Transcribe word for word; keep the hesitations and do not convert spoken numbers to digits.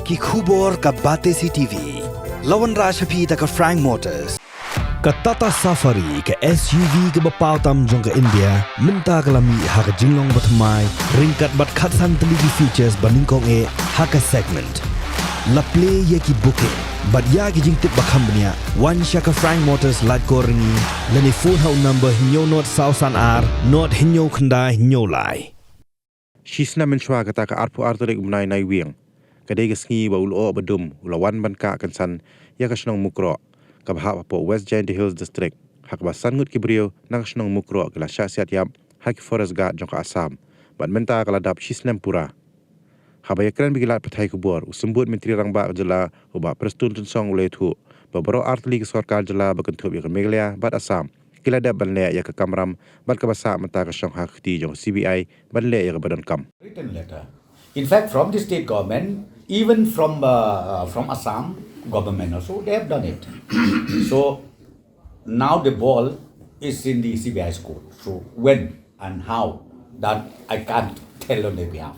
Ki khubor ka Batesi T V. La wanrah sha phi da ka Frank Motors. Ka Tata Safari, ka S U V kaba paw tam jong ka India, mynta ka la mih ha ka jinglong bathymmai, ryngkat bad khatsan tylli ki features ba nyngkong eh ha ka segment. La plie ïa ki booking bad ïa ki jingtip ba kham bniah, wan sha ka Frank Motors Laitkor Ryngi, lane phone ha u number hynñiew nod saw san ar nod hynñiew khyndai hynñiew lai. Shi snem mynshuwa kata ka arphew ar tarik u bnai Naiwieng, ka dei ka sngi ba u lyoh ba dum u la wan ban kah kynsan ïa ka shnong Mukroh, kaba hap hapoh West Jaintia Hills District, ha kaba san ngut ki briew na ka shnong Mukroh ki la shah siat ïap ha ki forest guard jong ka Assam, bad mynta ka la dap shi snem pura. Haba ïakren bad ki lad pathai khubor, u Symbud Myntri Rangbah ka jylla, u Bah Prestone Tynsong, u la ïathuh ba baroh ar tylli ki sorkar jylla ba kynthup ïa ka Meghalaya bad Assam ki la dep ban leh ïa ka kamram bad kaba sah mynta ka shong ha ka kti jong ka C B I ban leh ïa kaba donkam. Written letter. In fact, from the state government, even from, uh, from Assam government also, they have done it. So now the ball is in the C B I's court. So when and how, that I can't tell on their behalf.